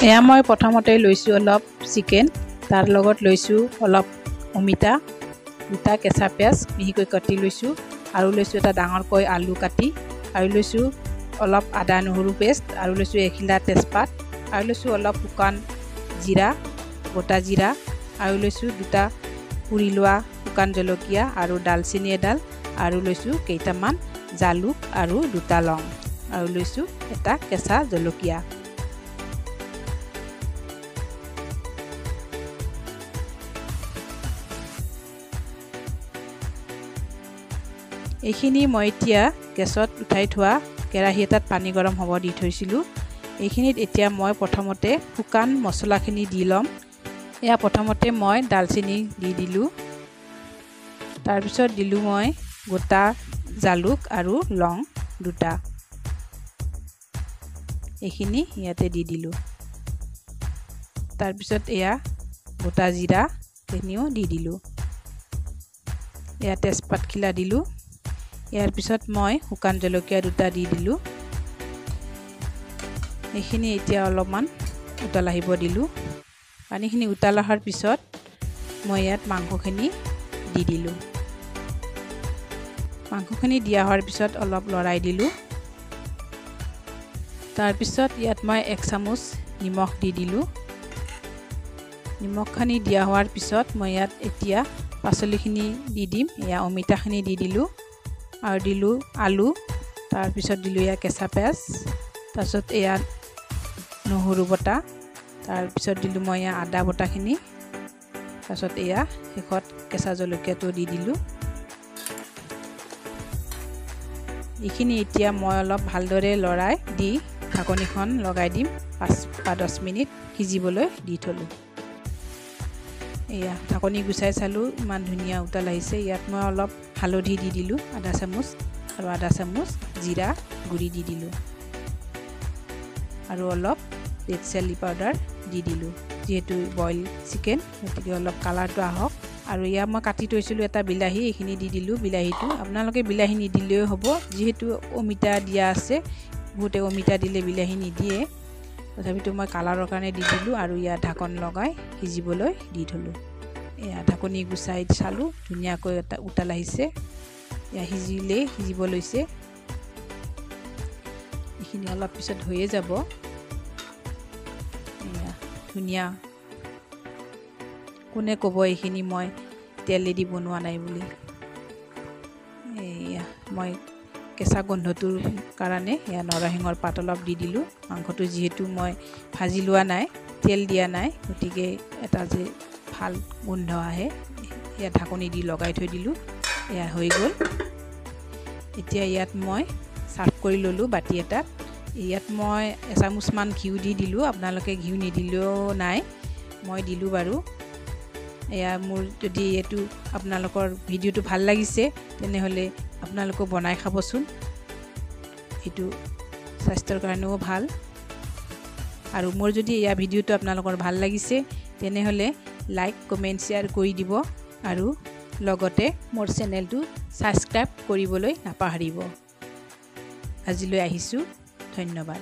এয়া মই প্ৰথমতে লৈছোঁ অলপ চিকেন, তাৰ লগত লৈছোঁ অলপ অমিতা, দুটা কেঁচা পিঁয়াজ মিহিকৈ কাটি লৈছোঁ, আৰু লৈছোঁ এটা ডাঙৰকৈ আলু কাটি, আৰু লৈছোঁ অলপ আদা নহৰু পেষ্ট, আৰু লৈছোঁ এখিলা তেজপাত, আৰু লৈছোঁ অলপ শুকান জিৰা, গোটা জিৰা, আৰু লৈছোঁ দুটা পুৰি লোৱা শুকান জলকীয়া আৰু ডালচেনি এডাল, আৰু লৈছোঁ কেইটামান জালুক আৰু দুটা লং, আৰু লৈছোঁ এটা কেঁচা জলকীয়া। এইখিনি মই এতিয়া গেছত উঠাই থোৱা কেৰাহী এটাত পানী গৰম হ'ব দি থৈছিলোঁ। এইখিনিত এতিয়া মই প্ৰথমতে শুকান মছলাখিনি দি ল'ম। এয়া প্ৰথমতে মই ডালচেনি দি দিলোঁ, তাৰপিছত দিলোঁ মই গোটা জালুক আৰু লং দুটা, এইখিনি ইয়াতে দি দিলোঁ। তাৰপিছত এয়া গোটা জিৰাখিনিও দি দিলোঁ, এয়া তেজপাতখিলা দিলোঁ। ইয়াৰ পিছত মই শুকান জলকীয়া দুটা দি দিলোঁ। এইখিনি এতিয়া অলপমান উতল আহিব দিলোঁ। পানীখিনি উতল অহাৰ পিছত মই ইয়াত মাংসখিনি দি দিলোঁ। মাংসখিনি দিয়া হোৱাৰ পিছত অলপ লৰাই দিলোঁ। তাৰপিছত ইয়াত মই 1 চামুচ নিমখ দি দিলোঁ। নিমখখিনি দিয়া হোৱাৰ পিছত মই ইয়াত এতিয়া পাচলিখিনি দি দিম। এয়া অমিতাখিনি দি দিলোঁ আৰু দিলোঁ আলু, তাৰপিছত দিলোঁ এয়া কেঁচা পিঁয়াজ, তাৰপিছত এয়া নহৰু বটা, তাৰপিছত দিলোঁ মই এয়া আদা বটাখিনি, তাৰপিছত এয়া শেষত কেঁচা জলকীয়াটো দি দিলোঁ। এইখিনি এতিয়া মই অলপ ভালদৰে লৰাই দি ঢাকনিখন লগাই দিম। 5 বা 10 মিনিট সিজিবলৈ দি থ'লোঁ। এয়া ঢাকনি গুচাই চালোঁ, ইমান ধুনীয়া উতল আহিছে। ইয়াত মই অলপ হালধি দি দিলোঁ, আধা চামুচ, আৰু আধা চামুচ জিৰা গুড়ি দি দিলোঁ, আৰু অলপ ৰেড চিলি পাউডাৰ দি দিলোঁ। যিহেতু বইল চিকেন, গতিকে অলপ কালাৰটো আহক। আৰু ইয়াত মই কাটি থৈছিলোঁ এটা বিলাহী, এইখিনি দি দিলোঁ। বিলাহীটো আপোনালোকে বিলাহী নিদিলেও হ'ব, যিহেতু অমিতা দিয়া আছে। বহুতে অমিতা দিলে বিলাহী নিদিয়ে, তথাপিতো মই কালাৰৰ কাৰণে দি দিলোঁ। আৰু ইয়াত ঢাকন লগাই সিজিবলৈ দি থ'লোঁ। এয়া ঢাকনি গুচাই চালোঁ, ধুনীয়াকৈ এটা উতাল আহিছে। এয়া সিজিব লৈছে। এইখিনি অলপ পিছত হৈয়ে যাব। এয়া ধুনীয়া, কোনে ক'ব এইখিনি মই তেলেদি বনোৱা নাই বুলি। এয়া মই কেঁচা গোন্ধটোৰ কাৰণে এয়া নৰসিংহৰ পাত অলপ দি দিলোঁ। মাংসটো যিহেতু মই ভাজি লোৱা নাই, তেল দিয়া নাই, গতিকে এটা যে ভাল গোন্ধ আহে। এয়া ঢাকনি দি লগাই থৈ দিলোঁ। এয়া হৈ গ'ল। এতিয়া ইয়াত মই চাৰ্ভ কৰি ল'লোঁ বাতি এটাত। ইয়াত মই এচামুচমান ঘিউ দি দিলোঁ। আপোনালোকে ঘিউ নিদিলেও নাই, মই দিলোঁ বাৰু। এয়া মোৰ যদি এইটো আপোনালোকৰ ভিডিঅ'টো ভাল লাগিছে, তেনেহ'লে আপোনালোকেও বনাই খাবচোন। এইটো স্বাস্থ্যৰ কাৰণেও ভাল। আৰু মোৰ যদি এয়া ভিডিঅ'টো আপোনালোকৰ ভাল লাগিছে, তেনেহ'লে লাইক, কমেণ্ট, শ্বেয়াৰ কৰি দিব, আৰু লগতে মোৰ চেনেলটো ছাবস্ক্ৰাইব কৰিবলৈ নাপাহৰিব। আজিলৈ আহিছোঁ, ধন্যবাদ।